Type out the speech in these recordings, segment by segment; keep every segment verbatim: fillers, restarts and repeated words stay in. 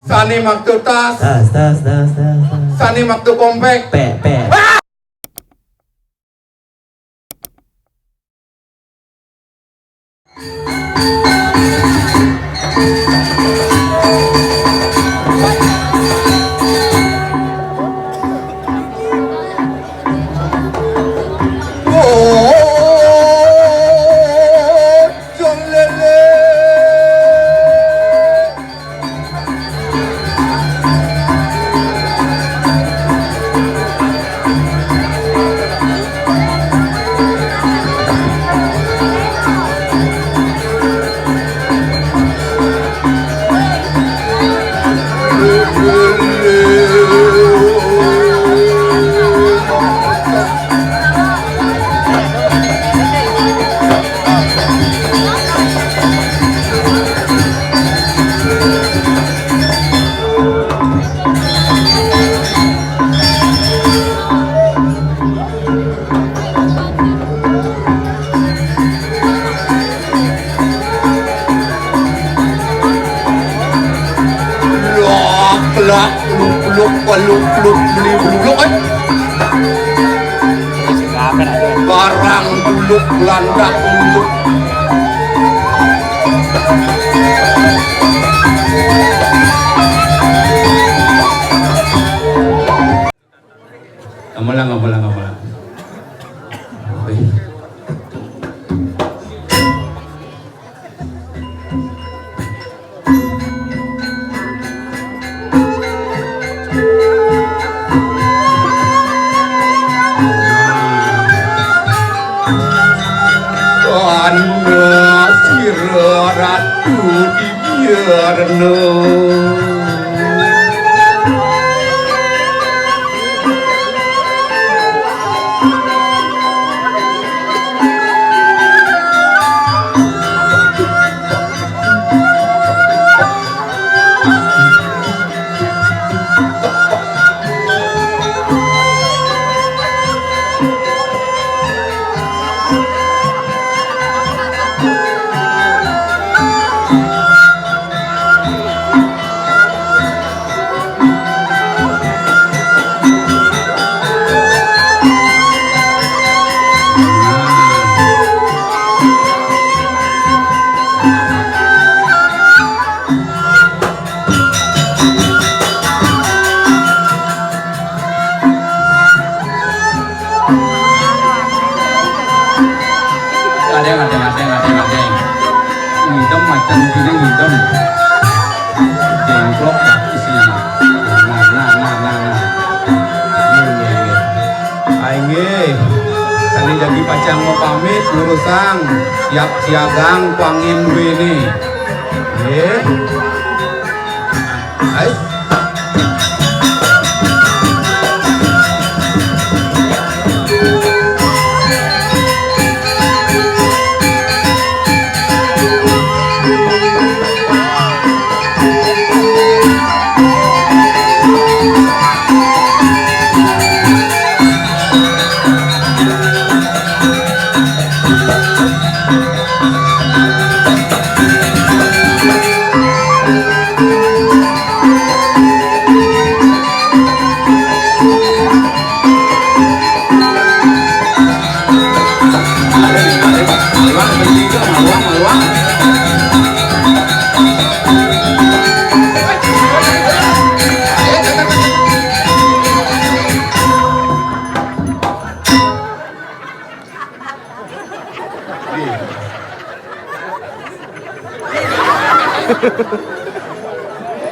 Sani maktu tas. Tas, tas, tas, tas, tas. Sani maktu kompek. Pek, pek. Lak, lak, luk, luk, luk, luk, beli, beli, luk, eh. Barang buluk, landak buluk. Gamelan, gamelan, gamelan. Wih. Ana sira ratu dibiarna. Adeng, adeng, adeng, adeng, adeng. Ngidem macan kini ngidem. Jengklok isinya. Nah, nah, nah, nah, nah. Nggih, nggih, nggih. Ai nggih. Sane jagi pacang mapamit ngurusang siap siagang pangin duene. Nggih. Ai.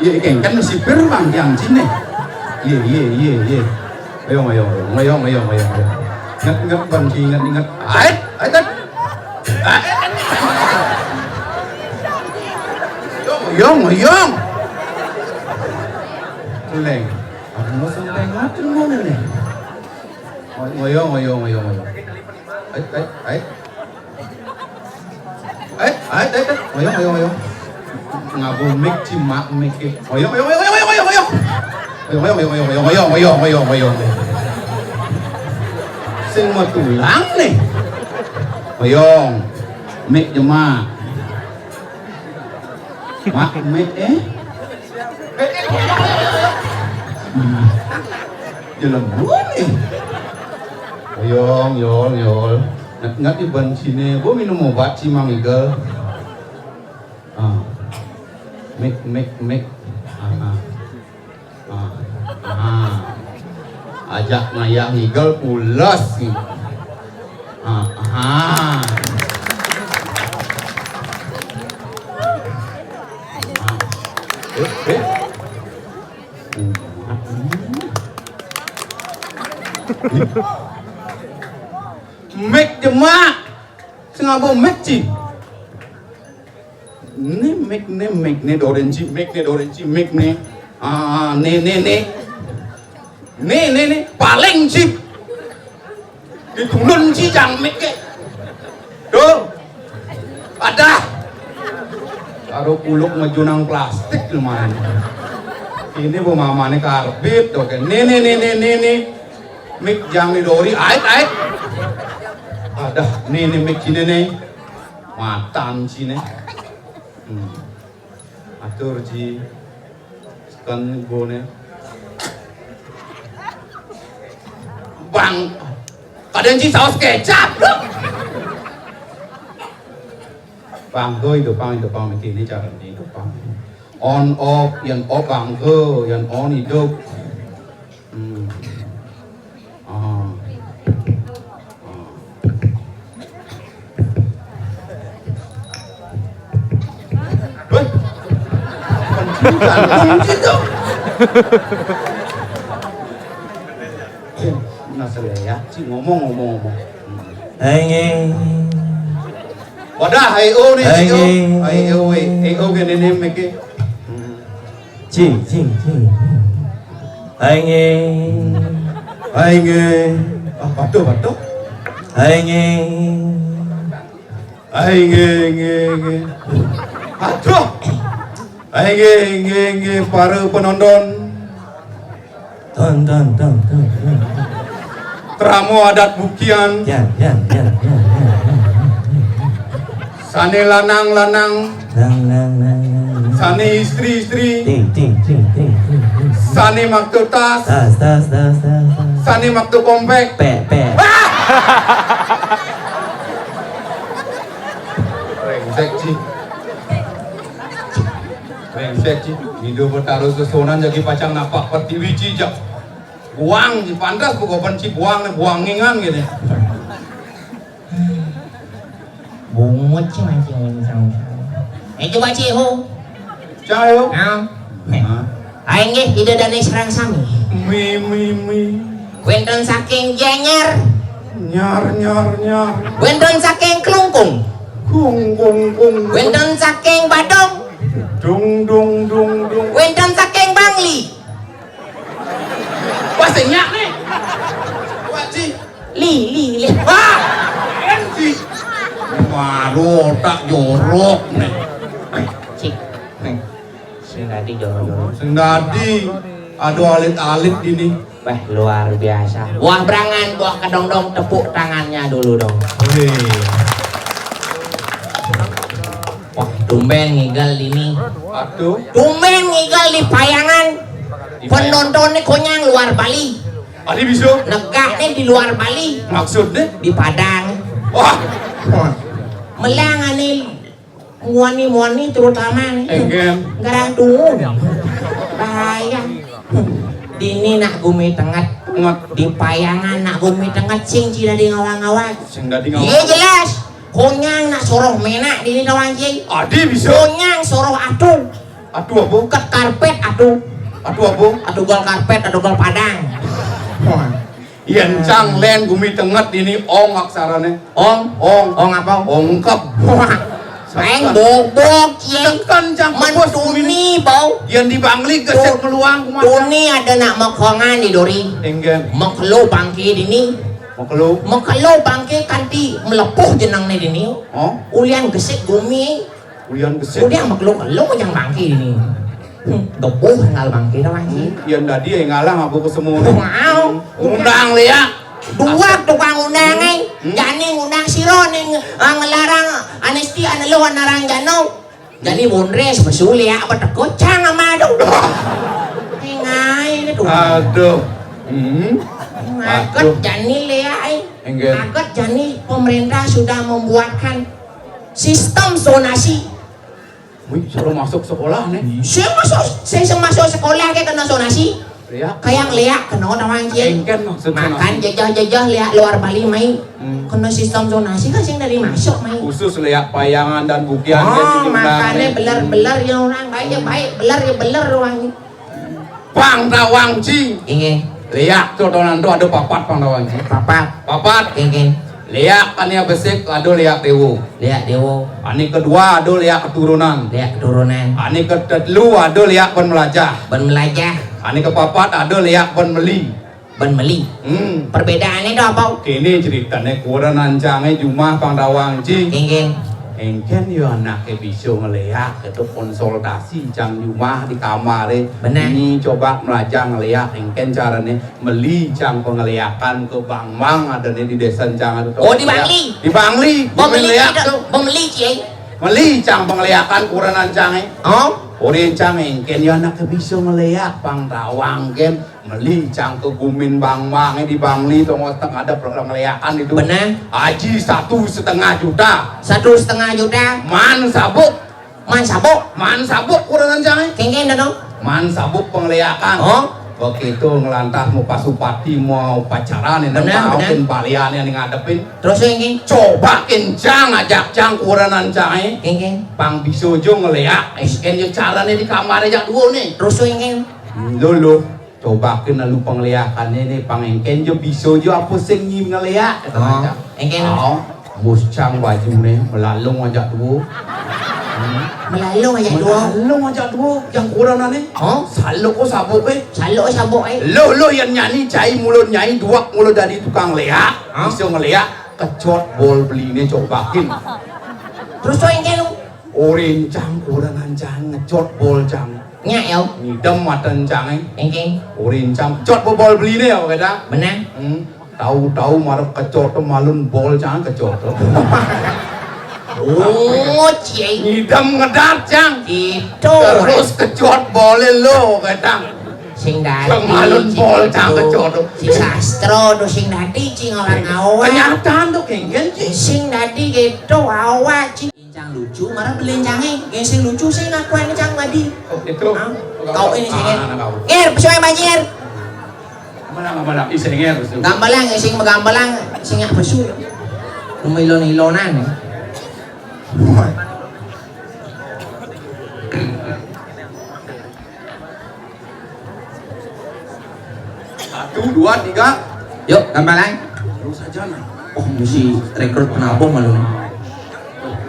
Iya, kengken sipir bang tiang cine. Iya, iya, iya, iya. Ayo, ayo, ayo, ayo, ayo, ayo. Ingat, ingat, bang, ingat, ingat. Ait, ait, ait. Ait. Ayo, ayo. Leng. Aku mau sampai ngatur mana nih? Ngoyong, ngoyong, ngoyong, ngoyong. Ai, ai, ai. Ai, ai, ai, ai. Ngoyong, ngoyong, ngoyong. Ngabo mik cimak mik. Ngoyong, ngoyong, ngoyong, ngoyong, ngoyong, ngoyong. Ngoyong, ngoyong, ngoyong, ngoyong, ngoyong, ngoyong, ngoyong. Sing mau tulang nih. Ngoyong. Mik jemak. Mak mik, eh. Jelema ni. Oyong, yol, yol. Ngat-ngat di ban sini. Bo minum obat si Mang Igel. Ah. Mik, mik, mik. Ah, ah. Ah, ah. Ajak ngayah ngigel pules ni. Ah, ah. Ah. Eh, eh. Mik jemak. Singabo mik ci. Ni mik ni, mik ni dorenci, mik ni dorenci, mik ni. Ah, ni, ni, ni. Ni, ni, ni. Paling ci. Ditulun ci jang mik ke. Tuh. Padah. Karo kuluk majunang plastik lumayan. Ini bu mamane karbit tuh ke. Ni, ni, ni, ni, ni, ni. Mik jang ni dori, ait, ait. Padah, ni, ni mik sini ni. Matan sini. Hmm. Atur ji. Sekan gone. Bang. Kadang ji saus kecap. Bang, go itu bang, itu bang, ini cara ni itu bang. On off, yang off bang, go, yang on hidup. Hmm. Ah. Ah. Weh. Kunci dong. Nah, selea, ci ngomong, ngomong, ngomong. Hmm. Aing. Wadah, ayo ni, ayo. Aing. Ayo, weh. Ayo, gini nih, Miki. Hmm. Cing, cing, cing. Aing. Aing. Ah, patuh, patuh. Aing. Aing, aing, aing. Aduh. Aing, aing, aing, para penonton. Ton, ton, ton, ton, ton. Tramo adat bukian. Yan, yan, yan, yan, yan, yan. Sane lanang-lanang. Lang, lang, lang, lang, lang. Sane istri-istri. Ting, ting, ting, ting, ting, ting. Sane makta tas. Tas, tas, tas, tas, tas. Sane makta kompek. Pek, pek. Ah! Brengsek, Ci. Brengsek, Ci. Idup betara sesonan jagi pacang napak pertiwi, Ci, jak. Buang, Ci, pantas bukan, Ci, buang, buangingan gitu. Bungut, Ci, mancing, mancing. Eh, coba, Ci, ho. Cai, ho. Nah. Hah? Aing nggih Ida Dane sareng sami. Mi, mi, mi. Wénten saking Gianyar. Nyar, nyar, nyar. Wénten saking Klungkung. Kung, kung, kung. Wénten saking Badung. Dung, dung, dung, dung. Wénten saking Bangli. Wah, sing nyak nih. Wah, Ci. Li, li, li. Wah, Ci. Waduh, otak jorok nih. Cik. Nih. Sing dadi jorok-jorok. Sing dadi. Aduh, alit-alit ini. Wah, luar biasa. Buah berangan, buah kedondong, tepuk tangannya dulu dong. Wih. Wah, tumben ngigel ini. Aduh. Tumben ngigel di Payangan. Di Payangan. Penontonnya konyang luar Bali. Adi bisa? Negahnya di luar Bali. Maksudnya? Di Padang. Wah. Wah. Melang ane muani-muani terutama nih. Enggen. Garang tunggu. Bahaya. Dini nak gumi tenget. Tenget. Di Payangan nak gumi tenget sing ci dadi ngawang-ngawang. Sing dadi ngawang. Iya jelas. Konyang nak soroh menak dini tawang ci. Adi bisa. Konyang soroh atu. Atu apa? Ket karpet atu. Atu apa? Atu gol karpet, atu gol Padang. Wah. Yén cang lén gumi tenget ini ong aksarane. Ong? Ong. Ong apa? Ongkep. Wah. Aing bobok, yé. Tekan cang bos gumi. Mentuni, bau. Yén di Bangli gesek meluang kumaha. Tuni ada nak mekongan di dori. Enggen. Mekelo bangke dini. Mekelo. Mekelo bangke kanti melepuh jenengne dini. Oh? Ulian gesek gumi. Ulian gesek. Udah mekelo-kelo jang bangke ini. Hmm, gebuh tinggal bangke dah, Bang Ci. Yén dadi ya ngalah aku ke semua. Wow. Undang liya. Dua tukang undang, eh. Hmm. Jani ngundang sira ning, ah, ngelarang anesti ane lo narang jano. Jani bondres besul ya apa teko cang ama do. Ngai to. Aduh. Hmm. Ngaget jani léak, eh. Inggih. Ngaget jani pemerintah sudah membuatkan sistem zonasi. Wih, suruh masuk sekolah nih. Sing masuk, sing, sing masuk sekolah ké kena zonasi. Léak. Kayak léak kena tawang cié. Éngkén maksud zonasi. Makan jejeh-jejeh léak luar Bali mai. Hmm. Kena sistem zonasi kan sing dari masuk mai. Khusus léak Payangan dan Bukian. Oh, kan, makané beler-beler ya orang baik ya baik, beler ya beler orang. Pang tawang ci. Inggih. Léak cotonan to ada papat pang tawang ci. Papat. Papat. Inggih. Léak ané besik ada léak déwa. Léak déwa. Ané kedua ada léak keturunan. Léak keturunan. Ané ketelu ada léak ban melajah. Ban melajah. Ané kepapat ada léak ban meli. Ban meli. Hmm. Perbedaané to apa? Kéné ceritané kurenan cangé jumah pang tawang ci. Inggih. Éngkén ya anaké bisa ngléak itu konsultasi cang jumah di kamaré. Bener. Ini coba melajah ngléak éngkén carané meli cang pengléakan ke bang-bang adané di désa cang ada. Oh, di Bangli. Di Bangli. Bang meli léak itu, to. Bang meli, Ci. Meli cang pengléakan kurenan cangé. Oh? Kurenan cangé éngkén ya anaké bisa ngléak pang tawang kén. Meli cang ke gumin bang-bangé di Bangli tongos tengah ada program ngléakan itu. Bener. Haji satu setengah juta. Satu setengah juta. Man sabuk. Man sabuk. Man sabuk kurenan cangé. Kéngkén to. Man sabuk pengléakan. Oh. Begitu ngelantas mau pasupati mau pacaran ini. Bener, bener. Baliané yang ngadepin. Terus yang ini. Coba kén cang ajak cang kurenan cangé. Kéngkén. Pang bisa jo ngléak. Éngkén jo carané di kamaré jak duo né. Terus yang ini. Lho, lho. Coba kén lu pengléakané né pang éngkén jo bisa jo apa sing nyi ngléak kata. Oh, macam. Éngkén. Oh, bos cang bajuné melalung ajak duo. Hmm. Melalung ajak duo. Melalung ajak duo yang kurenané. Oh. Saluk ko sabuké. Saluk sabuké. Loh, loh, yang nyani cai mulut nyai duak mulut dari tukang léak. Hah? Bisa ngléak kecot bol beliné coba kén. Terus to éngkén lu. Orin cang kurenan cang ngecot bol cang. Nyak ya. Ngidem mata cangé. Éngkén. Orin cang cot bol beliné ya kata. Bener. Hmm. Tahu-tahu marep kecot malun bol cang kecot. Oh, cié. Ngidem ngedat cang. Itu. Terus kecot bolé lo kata. Sing dadi. Sing malun pol cang kecot. Si sastra to sing dadi cing orang awak. Kenyataan to kéngkén cing. Sing dadi gitu awak cing. Cang lucu, marah belincangé. Nggih sing lucu sing ngakuan cang madi. Oh, itu. Hah? Kau ini sing. Ngér, pesuai banjir. Mana mana isengér. Gambelang sing megambelang sing nyak pesu. Rumah ilon-ilonan. Satu, dua, tiga. Yuk, tambah lain. Terus aja nah. Oh, mesti rekrut penabuh malu.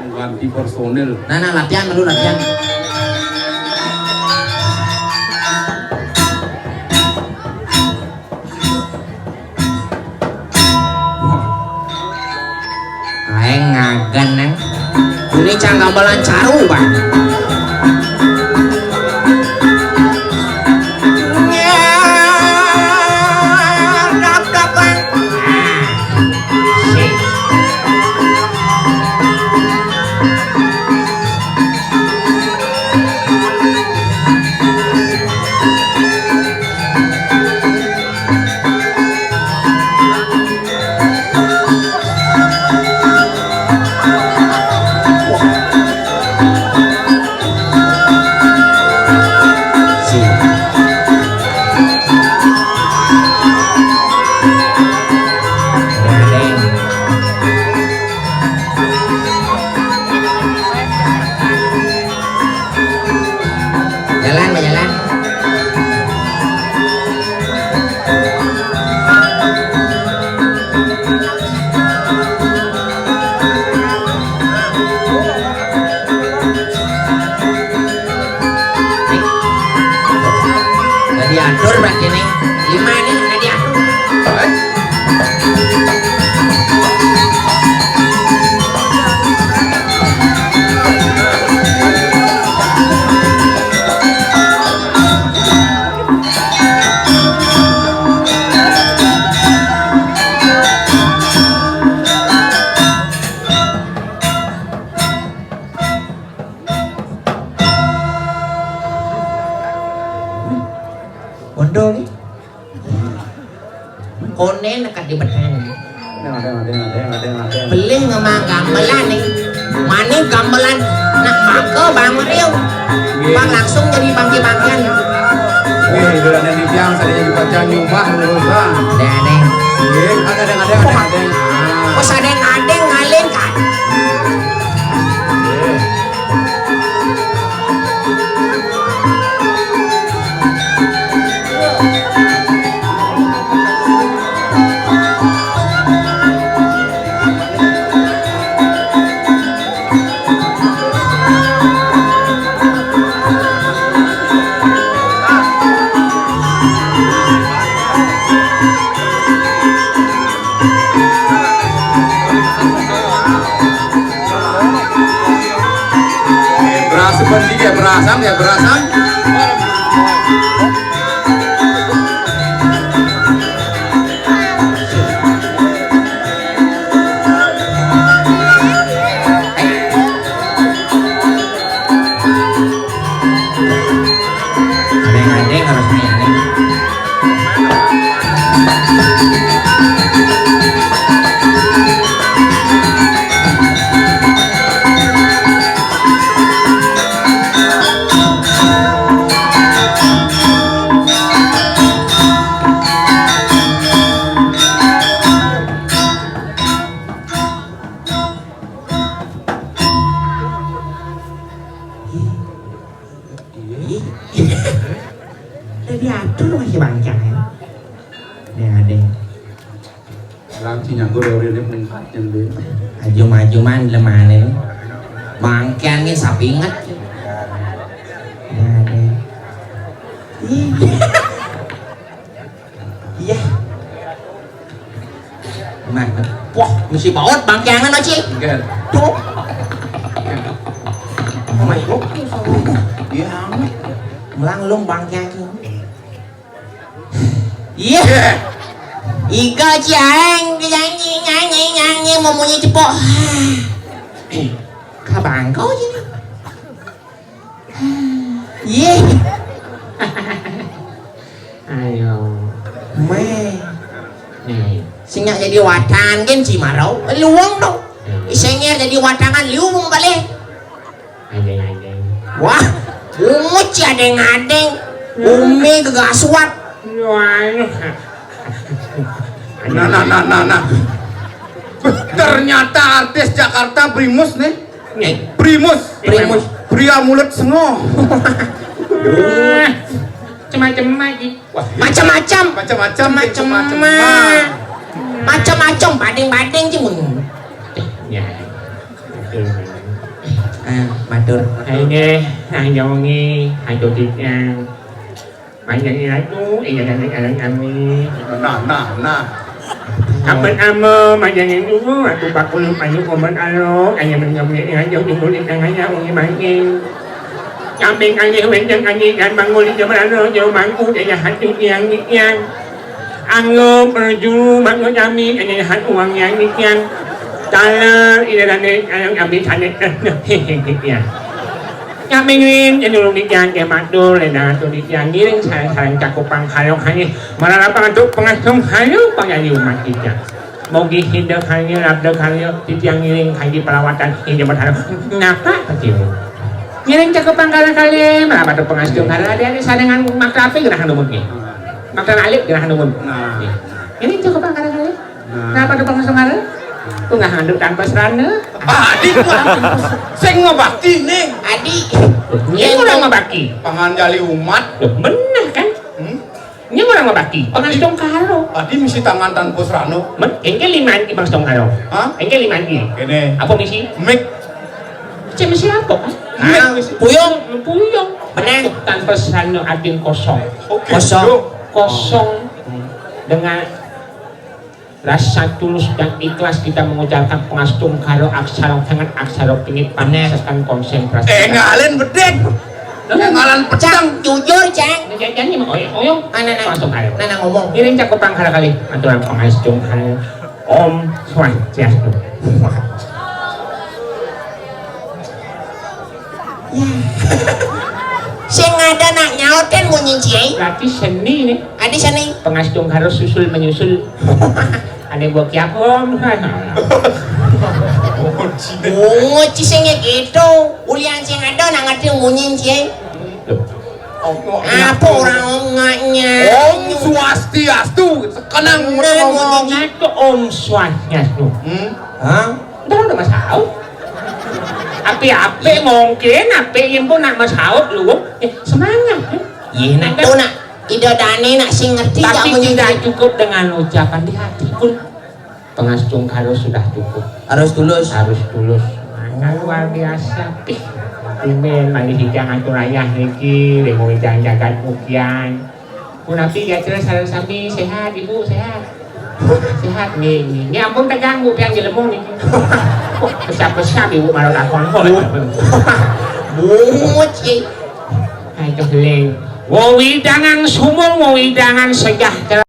Mengganti personil. Nah, nah, latihan malu latihan. Aing ngagan nang. Ini cang gambelan caru, Bang. Jalan, berjalan. Udah diatur berarti nih. Lima nih udah diatur. Oné nekat di beten. Adéng, adéng, adéng, adéng, adéng, adéng. Beli ngemang gamelan nih. Mané gamelan nak mangké Bang Riung. Nggih. Bang langsung jadi bangké-bangkéan. Nggih, dolan yang titiang sadaya juga can nyumbah lulusan. Adéng, adéng. Nggih, adéng, adéng, adéng, adéng. Ah. Wes adéng-adéng ngalih kan. Nggih. Beras seperti ya berasan, ya berasan. Adéng-adéng harus nih, adéng. Ih. Udah diatur masih bangcang ya. Yang ada. Lang si nyago dori ini mengkat yang dia. Ajum-ajuman lemane. Bangkian ini sapi inget. Yang ada. Ih. Iya. Nah, wah, mesti baut bangkiangan, Oci. Enggak. Tuh. Iya. Melang lung bangkiangan. Iya. Iya. Iga ciaeng nyanyi nyanyi nyanyi mau munyi cepok. Kabangkau sini. Iya. Ayo. Meh. Nih. Sing nyak jadi watan kan si marau luang dong. Sing nyak jadi watangan liung balik. Anjing-anjing. Wah, ungut si adeng-adeng. Umi gegasuat. Wah. Nah, nah, nah, nah, nah. Ternyata artis Jakarta Primus nih. Eh, Primus. Primus. Pria mulut sengok. Macam-macam lagi. Wah, macam-macam. Macam-macam, macam-macam. Macam-macam, bading-bading sih mun. Ya. Ah, matur. Ayo nggih, nang jongi, ayo titiang. Manjang ratu, iya dan alang kami. Nah, nah, nah. Kapan ama manjang dulu, aku pakul payu koman alo, ayo mengambil ayo dulu di tangannya, umi mangking. Kambing kali, wendeng kali, dan bangun di jaman alo, jauh mangku, daya hati yang yang. Anggo perju, bangun kami, daya hati uang yang yang. Taler, iya dan alang kami, taler, ya. Kami ngin, jadi ulun di jalan ke matur, dan tu di jalan ngiring, sarang-sarang cakup pangkayok hanya, mararapang tu pengasung hayu, pangayuman kita. Mogi hidep hanya, labdek hanya, titiang ngiring, haji pelawatan, hidep berharap. Ngapa kecimu? Ngiring cakup pangkala kali, mararapang tu pengasung hayu, ada-ada sadangan makrape, gerah numun ni. Makna alip gerah numun. Nah. Ngiring cakup pangkala kali. Nah. Kenapa tu pengasung hayu? Tungah handuk tanpa serana. Ah, adik lah. Sing mabakti nih. Adik. Ini orang mabakti. Pangan jali umat. Loh, bener kan? Hmm? Ini orang mabakti. Pengasung karo. Adik misi tangan tanpa serana. Men, engke lima anti pengasung karo. Hah? Engke lima anti. Kene. Apa misi? Mik. Cek misi apa? Hah? Puyung. Puyung. Bener. Tanpa serana, ating kosong. Oke. Kosong. Kosong. Dengan rasa tulus dan ikhlas kita mengucapkan pengasung karo aksara tangan, aksara pingit, pantesan konsentrasi. Eh, ngalan bedek. Ngalan pedang. Cang, jujur, Cang. Jangan nih, oh, oh, oh. Nah, nah, nah. Pengasung karo. Nah, nah, ngomong. Ngiring cakup pangkala kali. Aturan pengasung karo. Om Swastiastu. Ya. Sing Ada nak nyautin munyin cié. Berarti seni nih. Ada seni. Pengastung harus susul menyusul. Ada buat kiapom. Oh, ci sing gitu. Ulian sing ada nak ngerti munyin cié. Apa orang ngaknya? Om Swastiastu. Sekenang. Nah, munyin. Ngomongnya ke Om Swastiastu. Hmm? Hah? Ntar udah masaut. Api-api mungkin, api impun nak masaut lu. Eh, semangat. Iya, nak tuh, nak. Ida dane nak sing ngerti. Tapi tidak cukup dengan ucapan, di hati pun pengastung harus sudah cukup. Harus tulus. Harus tulus. Mangga luar biasa. Pih, tumben manis ijang atur ayah niki, limo ijang jagat mukian. Punapi gatel sareng sami sehat, Ibu, sehat? Sehat nih, nih. Ini ampun tegang, Bu, pian jelema nih. Wah, besar-besar Ibu malah takon. Bungut sih. Aduh, Ling. Wewidangan sumur, wewidangan sejahtera.